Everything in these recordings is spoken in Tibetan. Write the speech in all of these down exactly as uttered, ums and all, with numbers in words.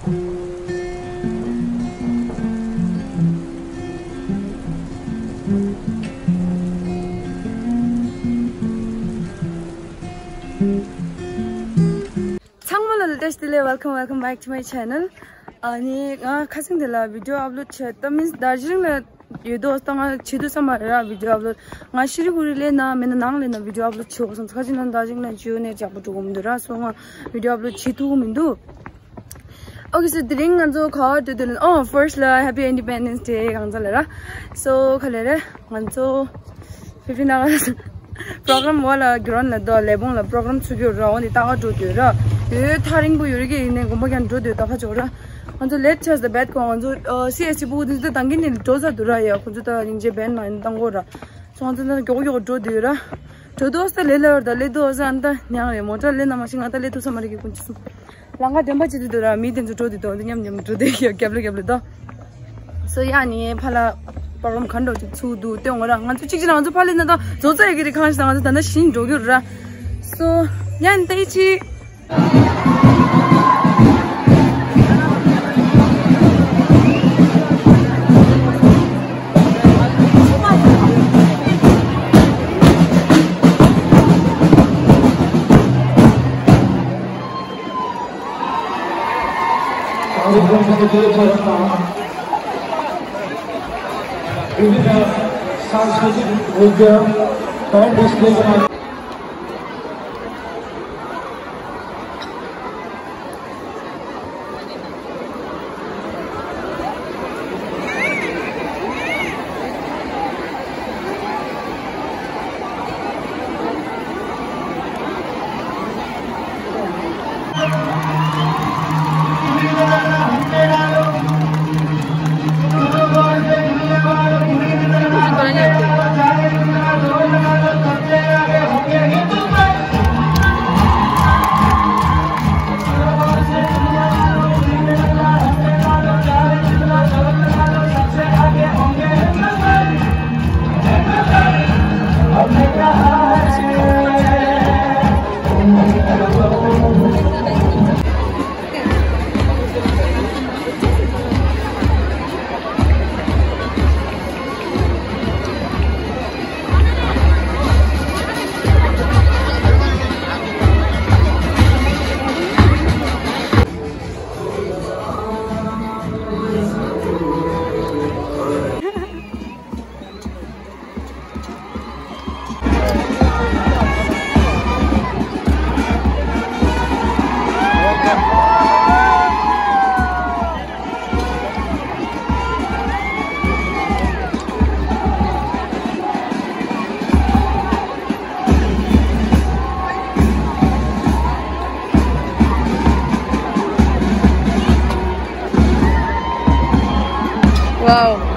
ཚང་མ་ལ་བཀྲ་ཤིས་བདེ་ལེགས། Welcome, welcome back to my channel. ཨ་ནི་ང་ཁ་སང་དེ་ལ་video upload བྱས། ད་མིན་རྡོ་རྗེ་གླིང་ལ་ཡོད་དོ། ད་ང་བྱེད་ཐུབ་ས་མ་རེད་ར། video upload། ང་ཤི་རི་ཁུ་རི་སླེབས་ན་མེད་ན་ནང་སླེབས་ན་video upload བྱེད་དགོས་སོང་། ཁ་ཅིག་ན་རྡོ་རྗེ་གླིང་ལ་བྱེད་ཡོད་ནས་ཅག་པོ་འགྲོ་གི་མི་འདུག་ར། སོ་ང་video upload བྱེད་ཐུབ་ཀྱི་མི་འདུག Okay, so དེ་རིང་ང་ཚོ་ག་པར་འགྲོ་འདོད་ན། Oh, first ལ་Happy Independence Day གང་ཚ་ལ་ར། So ག་ལེ་རེད། ང་ཚོ་ཕི་ཕི་ན་program བ་ལ་གུ་རོན་ལ་དོ་ལས་བོང་ལ་program ཚུགས་ཡོད་ར། འོ་འདི་ལྟ་ག་འགྲོ་འདོད་ར། ཡོད་ཐག་རིང་པོ་ཡོད་རེད་ཀྱི། ཡིན་ནའི་དགོན་པ་ཀྱང་འགྲོ་འདོད། ད་ཁ་ཆོག་ར། ང་ཚོ་late ཆགས་ད་བད་ཀོ། ང་ཚོ་ཨ་སི་ཨེས་སི་ཕྲུ་གུ་དེ་ཚོ་ད་གིན་ནས་འགྲོ་ཚར་འདུག་ར། ཡ་ཁོ་ཚོ་ད་སྙིང་རྗེ་བན་མ་ཡིན་བཏང་གོ་ར། སོང་ཙང་ད་མགྱོགས་མགྱོགས་འགྲོ་འདོད་ར། འགྲོ་འདོད་ས་ལས་ལ་བར་ད་སླེབས་འདོད་ས་ཨ་ནི་ད་ཉང་རེད། མོ་ཊ་སླེབས་ན་མ་ཤི་ང་ད་སླེབས་ཐུབ་ས་མ་རེད་ཀྱི། ཁོ་ཚོ་ལམ་ཁ་འགྲན་པ་བྱེད་དུས་འདུག་ར། མི་དེ་ཚོ་འགྲོ་འདོད་དོ་འདི་མཉམ་མཉམ་འགྲོ་འདོད་ཡ་རྒྱབ་ལ་རྒྱབ་ལ་དོ། སོ་ཡ་ནི་ཕ་ལ་པ་རོམ་ག་འགྲོ་ཅིག་ཚུགས་འདུག་སྟོན་ང་ར། ང་ཚོ་གཅིག་གཅིག་ང་ཚོ་ཕ་ལེ་ན་ད་བཟོ་ཙ་ཡ་གི་རི་ཁང་ཞིག་ད་ང་ཚོ་ད་ན་ཤིང་འགྲོ་རྒྱུ་ར། སོ་ཡ་ནི་ད་ཡི་ཆི། विभिन्न सांस्कृतिक उद्यम और डिस्प्ले बनाए। Wow.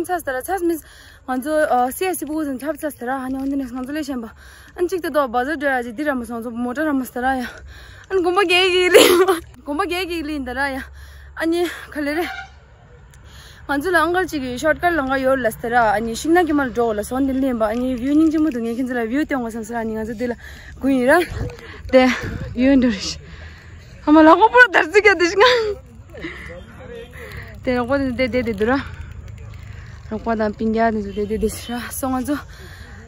ཚ་སྟ་ར་ཚ་མི་ང་ཚོ་སི་ཨེ་སི་པུ་ཟིན་ཚབ་ཚ་སྟ་ར། ཨ་ནི་འོན་ཏེ་ནས་ང་ཚོ་ལས་ཤན་པ་ཨན་ཅིག་ཏེ་དོ་བ་ཟ་འགྲོ་ཡ་ཅི་འདི་ར་མ་སོང་ཚོ་མོ་ཊ་ར་མ་སྟ་ར་ཡ། ཨན་གོམ་པ་རྒྱག་གི་ལི་གོམ་པ་རྒྱག་གི་ལི་འདི་ར་ཡ། ཨ་ནི་ག་ལེ་རེད། ང་ཚོ་ལ་ཨང་ཀལ་གཅིག་གིས་ཤོར་ཀཊ་ལམ་ཁ་ཡོད་ལ་སྟེ་ར། ཨ་ནི་ཤིང་ནགས་ཀྱི་མར་འགྲོ་ལ་སོང་དེ་ལེན་པ། ཨ་ནི་བིའུ་སྙིང་རྗེ་མོ་འདུག་ངས་ཁྱེད་ཚོ་ལ་བིའུ་སྟོན་དགོས་བསམ་སོང་། ཨ་ནི་ང་ཚོ་དེ་ལ་སྒུག་ཡིན་ར། དེ་བིའུ་འགྲོ་རེད། ཨ་མ་ལག་པ་པོ་ར་དར་རྩི་རྒྱག་དེ་ཤི་ང་། དེ་རོགས་པ་དེ་དེ་དེ་དེ་འདུག་ར། རོགས་པ་དང་སྤུན་ཀྱག་དེ་ཚོ་དེ་དེ་དེ་ཤི་ར་སོང་ང་ཚོ།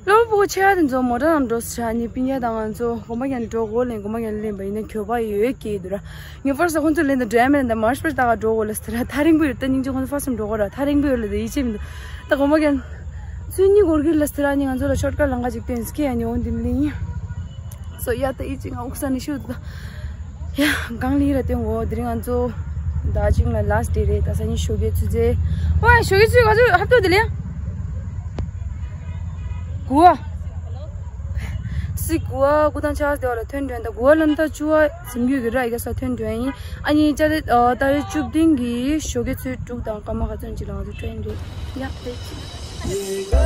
ལོ་བུ་ཆེ་བ་དེ་ཚོ་མོ་ཊ་ནང་འགྲོ་ཟེར། ཨ་ནི་སྤུན་ཀྱག་དང་ང་ཚོ་གོམ་པ་རྒྱག་ནས་འགྲོ་དགོས་ལེན། གོམ་པ་རྒྱག་ནས་ལེན་པ་ཡིན་ན་གྱོད་པ་ཡོད་ཀྱི་འདུག་ར། ངས་ཕར་ས་ཁོང་ཚོ་ལེན་དང་འགྲོ་ཡ་མེད་ན་མར་ཤ་པར་ལྟ་ག་འགྲོ་དགོས་ལ་ཟེར། ཐག་རིང་པོ་ཡོད་ད། སྙིང་རྗེ་ཁོང་ཚོ་ཕར་སམ་འགྲོ་དགོས་ར། ཐག་རིང་པོ་ཡོད་ལ་དེ་ཡིད་ཆེས་མི་འདུག་ད་གོམ་པ་རྒྱག་ཚོད་གཉིས་འགོར་གྱི་ལ་ཟེར། ཨ་ནི་ང་ཚོ་ལ་ཤོར་ཀཊ་ལམ་ཁ་ཅིག་སྟོན་ཟེར་གི། ཨ་ནི་འོ་འདི་ལེན་ཡིན། སོ་ཡ་ད་ཡིད་ཆེས་ང་འུག་ས་ནས་ཤོད་ད། ཡ་གང་ལི་ར་སྟོན་འོ་དེ་རིང་ང་ཚོ་ད་ཅིང་ལ་ལ་སི་ཊི་ཌེ་རེད། ད་སང་ཉིན་ཞོགས་ཀས་ཚུད་ཚེ། ཨོ་ཡ་ཞོགས་ཀས་ཚུད་ག་ཚོད་ཧབ་ཏོ་དེ་ལེན། གུ་བ། སི་གུ་བ་གུ་དང་ཆགས་སྡེ་བ་ལ་ཐོན་འགྲོ་ཡིན། ད་གུ་བ་ལ་ད་བཅུ་བ་ཟིན་རྒྱུ་གི་ར་ཡི་ག་ས་ཐོན་འགྲོ་ཡིན། ཨ་ནི་ཅ་ལེ་ཨ་ཏ་རིག་བཅུ་བདུན་གི་ཞོགས་ཀས་ཚོད་དྲུག་དང་སྐར་མ་ག་ཚོད་ཅིག་ལ་ང་ཚོ་ཐོན་འགྲོ་ཡིན། ཡ་དེ་ཅི།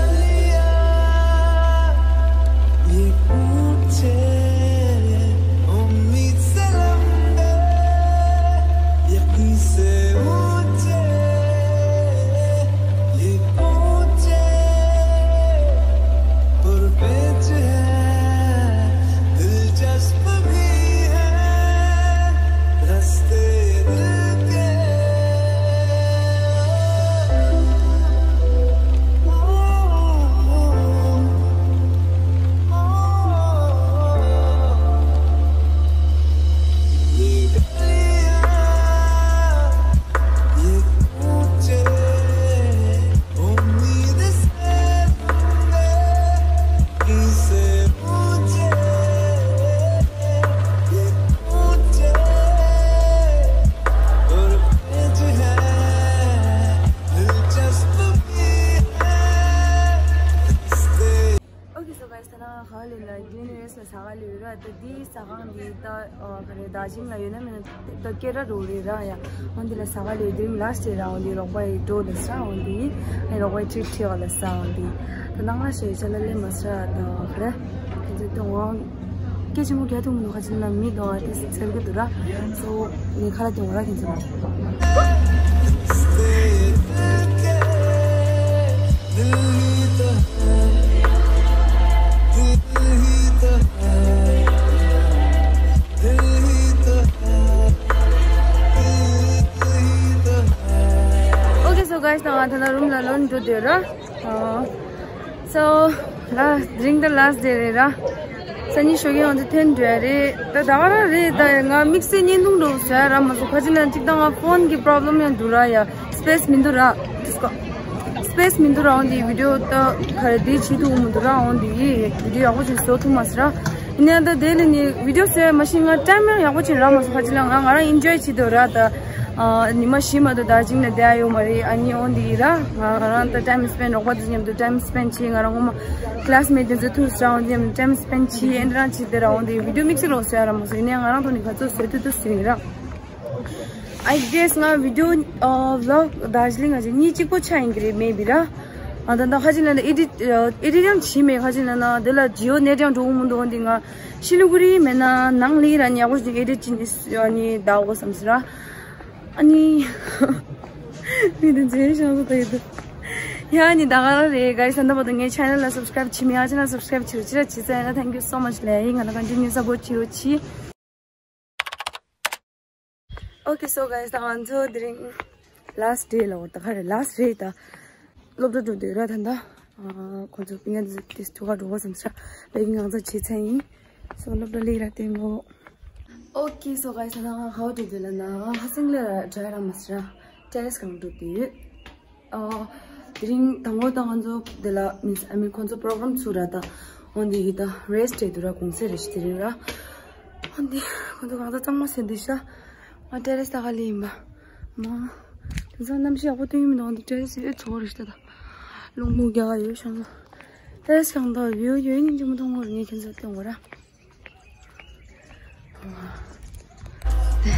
Okay, so guys, ད་ནང་ག་ལེ་ལ་གི་ནི་རེས་ལ་ས་ག་ལེ་ར། ད་འདི་ས་ཁང་འདི་ད་ཨ་ག་རེ་ད་ཅིང་ལ་ཡོད་ན་མིན་ན་ད་ཀེ་ར་རོ་རེ་ར་ཡ། འོན་ཏེ་ལ་ས་ག་ལེ་འདི་ལ་སི་ཊི་ར། འོན་ཏེ་རོགས་པ་ཡི་འགྲོ་ལ་ས། འོན་ཏེ་ཨ་རོགས་པ་ཡི་ཁྲིད་ཁྲིད་བ་ལ་ས། འོན་ཏེ་ད་ནང་ལ་ཞེ་ཆ་ལ་ལེ་མ་ས་ད་ག་རེ་ཁྱེད་ཚོ་ཏོ་ངོ་སྐད་ཆེན་མོ་རྒྱག་ཐུབ་མི་འདུག་ཁ་ཅིག་ན་མི་འདུག་ཨ་ཏི་སི་ཚེར་གི་འདུག་ར། སོ་ངས་ཁ་ལ་ཏོ་ངོ་ར་ཁྱེད་ཚོ་ལ། Okay, so guys, ད་ང་ད་ལྟ་རུམ་ལ་ལོག་འགྲོ་འདོད་ར། ཨ། So, ལ་རིང་ད་ལ་སི་ཊི་ཌེ་རེད་ར། སང་ཉིན་ཞོགས་ཀས་ང་ཚོ་ཐོན་འགྲོ་ཡ་རེད། ད་ད་ག་རང་རེད། ད་ང་དམིགས་བསལ་བརྙན་ཐུང་འདྲ་བོ་བཟོ་ཡ་རག་མ་སོང་། ཁ་ཅིག་ན་གཅིག་ད་ང་ཕོན་གྱི་པོ་རོབ་ལེམ་ཡང་འདུག་ར་ཡ། སི་པེ་སི་མི་འདུག་ར། སི་པེ་སི་མི་འདུག་ར། འོན་ཏེ་བི་ཌི་ཡོ་ད་ག་རེ་འདི་བྱེད་ཐུབ་མི་འདུག་ར། འོན་ཏེ་བི་ཌི་ཡོ་ཡག་པོ་ཅིག་བཟོ་ཐུབ་མ་སོང་ར། ཡིན་ན་ད་དེ་ལས་ནི་བི་ཌི་ཡོ་བཟོ་ཡ་མ་ཤེས། ང་ཊའིམ་ཡང་ཡག་པོ་ཅིག་རག་མ་སོང་། ཁ་ཅིག་ལ་ང་ང་རང་ཨེན་ཇོའི་བྱེད་འདོད་ར། ད་ཨ་ཉི་མ་བཞི་མ་གཏོགས་ད་ཅིང་ན་བསྡད་ཡ་ཡོད་མ་རེད། ཨ་ནི་འོན་ཏེ་ཡིན་ར། ང་ང་རང་ད་ཊའིམ་སི་པེན་ཌ་རོགས་པ་དེ་ཚོ་མཉམ་དུ་ཊའིམ་སི་པེན་ཌ་བྱེད། ང་རང་ངོ་མ་ཀི་ལ་སི་མེཊ་དེ་ཚོ་ཐུག་སོང་། འོན་ཏེ་མཉམ་དུ་ཊའིམ་སི་པེན་ཌ་བྱེད། ཨེ་འདྲ་རང་བྱེད་དེ་ར། འོན་ཏེ་བི་ཌི་ཡོ་དམིགས་བསལ་ལོག་བཟོ་ཡ་རག་མ་སོང་། ཡིན་ནའི་ང་རང་ཐོག་ནས་ག་ཚོད་བཟོ་ཐུབ་ཐུབ་བཟོས་ཡིན་ར། I guess ང་བི་ཌི་ཡོ་ཨ་བི་ལོག་དར་ཇི་ལིང་ང་ཅིག་གཉིས་གཅིག་པོ་ཆགས་ཡིན་གྱི་རེད། མེ་བི་ར། ཨ་ད་ད་ཁ་ཅིག་ན་ད་ཨེ་ཌིཊ་ཨ་ཨེ་ཌིཊ་ཡང་བྱེད་མེད། ཁ་ཅིག་ན་ན་དེ་ལ་ཇི་ཡོ་ནེཊ་ཡང་འགྲོ་གི་མི་འདུག་འོན་ཏེ་ང་ཤི་ལི་གུ་རི་མེད་ན་ནང་ལི་ར་ཉག་པོ་ཞིག་ཨེ་ཌིཊ་བྱེད་ནི་ཨ་ནི་ད་འོ་བསམ་སི་ར། ཨ་ནི་མི་དེ་ཚོའི་ཤང་ཚོ་ད་ཡོད་འདུག་ཡ་ནི་ད་ག་རང་རེད། ག་རེ་ས་འདི་བར་དུ་ངའི་ཆེ་ནལ་ལ་སབ་སི་ཀ་རེབ་བྱེད་མེད། ཨ་ཅེ་ན་སབ་སི་ཀ་རེབ་བྱེད་རོགས་བྱེད་ར་བྱེད་ས་ཡིན་ན། Thank you so much ལེ་ཡིན། ང་ལ་ཀོན་ཊི་ནིའུ་སབ་པོརཊ་བྱེད་རོགས་བྱེད། Okay, so guys, ད་ང་ཚོ་དེ་རིང་ལ་སི་ཊི་ཌེ་ལ་འོ་ད་ག་རེ་ལ་སི་ཊི་རེད། ད་སློབ་གྲྭ་འགྲོ་འདོད་ར། ད་ད་ཁོང་ཚོ་སྤུན་ཀྱག་དེ་ཚོ་ཐུག་ག་འགྲོ་གོ་བསམ་ས་བེག་གི་ང་ཚོ་བྱེད་ཚར་ཡིན། སོ་སློབ་གྲྭ་ལེགས་ར་བསྟན་གོ། Okay, so guys, ད་ང་ག་བ་འགྲོ་འདོད་ལ་ན་ཧ་སིང་ལ་ཌ་ར་མ་སི་ར་ཏེ་རེ་སི་སྒང་འགྲོ་འདོད་ཡོད། ཨ་དེ་རིང་དང་པོ་ད་ང་ཚོ་དེ་ལ་མིན་སི་ཨ་མི་ཁོང་ཚོ་པོ་རོ་གྷ་རམ་ཚུགས་ར། ད་འོན་ཏེ་ཡིད་ད་རེ་སི་ཊི་བྱེད་འདུག་ར། གུང་སེང་རེ་ཞིག་དེ་རིང་ར། འོན་ཏེ་ཁོང་ཚོ་གང་ཚ་གཙང་མ་ཟེར་འདི་ཤ་ང་ཏེ་རེ་སི་ད་ག་ལེ་ཡིན་པ། མ་དེ་ཚོ་གནམ་གཤིས་ཡག་པོ་སྟོན་ཡིན་མི་འདུག་འོན་ཏེ་ཏེ་རེ་སི་ཨེ་ཚོ་རེ་ཞིག་ད་ད་རླུང་མུག་རྒྱག་ག་ཡོད་ཤང་ཚོ། ཏེ་རེ་སི་གང་ད་ཡོད་ཡོད་ཡིན་ཅི་མ་མཐོང་ངོ་རེ་ངས་ཁྱེད་ཚོ་སྟོན་གོ་ར། Okay,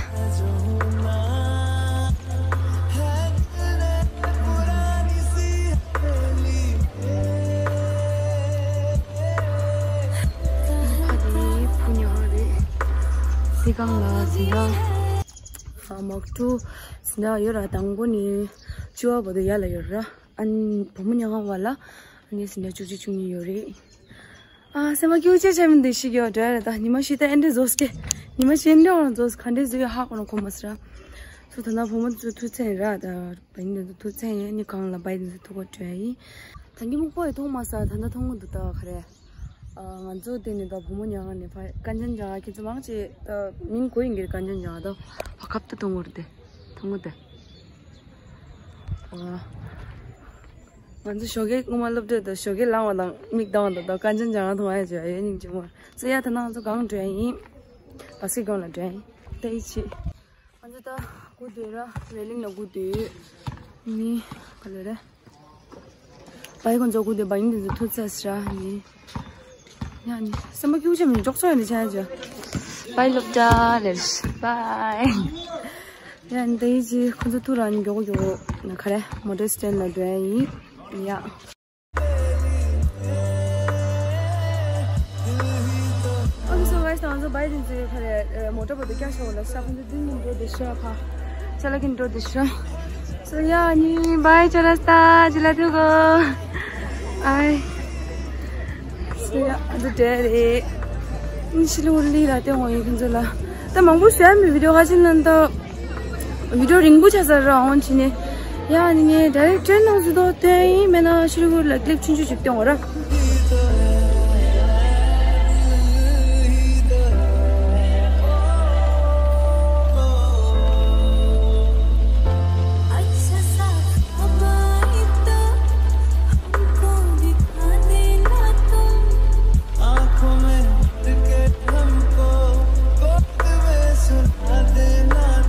གང་ལ་ཟིན་ན། ཨ་མོག་ཊུ་ཟིན་ན་ཡོད་ར། དང་པོ་ནི་བཅུ་བ་བར་དུ་ཡར་ལ་ཡོད་ར། ཨ་ནི་བུ་མོ་ཉལ་ཁང་བར་ལ། ཨ་ནི་ཟིན་ན་བཅུ་གཅིག་བཅུ་གཉིས་ཡོད་རེད། ཨ་སེམས་པ་སྐྱིད་པོ་ཅིག་བྱས་མི་འདུག་ཤི་གི་འདྲ་རེད། ད་ཉི་མ་ཤི་ད་ཨེ་འདྲ་བཟོས་ཀྱི། ཉི་མ་ཤི་ཨེ་འདྲ་བཟོས་ག་འདྲ་བཟོས་ཡོད་ཧ་གོ་ན་གོ་མ་སི་ར། སོ་ད་ན་བུ་མོ་ཚོ་ཐུག་ཚན་ར། ད་བ་ཡིན་ནི་ཐུག་ཚན་ཡིན་ནི་གང་ལ་བ་ཡིན་ནི་ཐུག་གོ་འདྲ་ཡིན། ད་གི་མུག་པོ་ཡི་མཐོང་མ་ས་ད་ན་མཐོང་གི་འདུག་ད་ག་རེ། ཨ་ང་ཚོ་དེ་ནི་ད་བུ་མོ་ཉལ་ཁང་ནས་ཕ་ཀན་ཅན་ཇང་ཁྱེད་ཚོ་མང་ཆེ་ད་མིང་གོ་ཡིན་གྱི་ཀན་ཅན་ཇང་ད་བ་ཁབ་ཏུ་མཐོང་གི་རེད། དེ་མཐོང་གི་དེ། ཨ་ང་ཚོ་ཞོགས་ཀས་སྔོན་མ་སློབ་གྲྭ་དུ་ཞོགས་ཀས་ལངས་པ་དང་མིག་གདངས་པ་དང་ད་ཀན་ཅན་ཇང་མཐོང་ཡ་བྱོས་ཡོད་སྙིང་རྗེ་མོ། སོ་ཡ་ད་ན་ང་ཚོ་གང་འགྲོ་ཡ་ཡིན། བ་སི་ཀོན་ལ་འགྲོ་ཡ་ཡིན། ད་ཡི་ཆི། ང་ཚོ་ད་སྒུག་སྡོད་ར། རེ་ལིང་ལ་སྒུག་སྡོད། ནི་ག་ལེ་རེད། བའི་ཁོང་ཚོ་སྒུག་སྡོད་པ་ཡིན། དེ་ཚོ་ཐུག་ཚར་ཟེར་ར་ནི། ཡ་ནི་སེམས་པ་སྐྱིད་པོ་ཅིག་མི་འཇོག་ཚོད་ཡོད་ནི་ཆ་ཡ་ཅོ། བའི་སློབ་གྲྭ་ལེར་བའི། ཡ་ནི་ད་ཡི་ཅི་ཁོང་ཚོ་ཐུག་ར་ནི་མགྱོགས་པོ་མགྱོགས་པོ་ན་ག་རེ་མོ་ཊ་སི་ཊེན་ལ་འགྲོ་ཡ་ཡིན། ཡ། Okay, so guys, ང་ཚོ་བའི་དེ་ཚོའི་ཁ་རེ་མོ་ཊ་བར་དུ་བཀྱག་ཤོག་ལ་ས་ཁོང་ཚོ་དེ་ནི་འགྲོ་དེ་ཤ་ཕ་ཆ་ལ་གིན་འགྲོ་དེ་ཤ། So yeah, ནི་བའི་ཅོ་ར་སྟ་ཇི་ལ་ཐུག་གོ། ཨའི། So yeah, ང་ཚོ་དེ་རེད། ཨིན་ཤི་ལུ་ལི་ར་དེ་ངོ་ཡི་ཁོང་ཚོ་ལ། ད་མང་པོ་ཤེར་མི་བི་ཌིའོ་ཧ་ཅི་ནན་ད། བི་ཌིའོ་རིང་པོ་ཆགས་ས་ར་འོང་ཕྱིན་ནས། ཡ་ནི་ངས་ཌའི་རེག་ཊར་ནང་སུ་དོ་སྟོན་ཡིན་མེད་ན་ཤི་ལུ་ལ་ཀི་ལིབ་ཆུང་ཆུང་ཞིག་སྟོན་འོ་ར།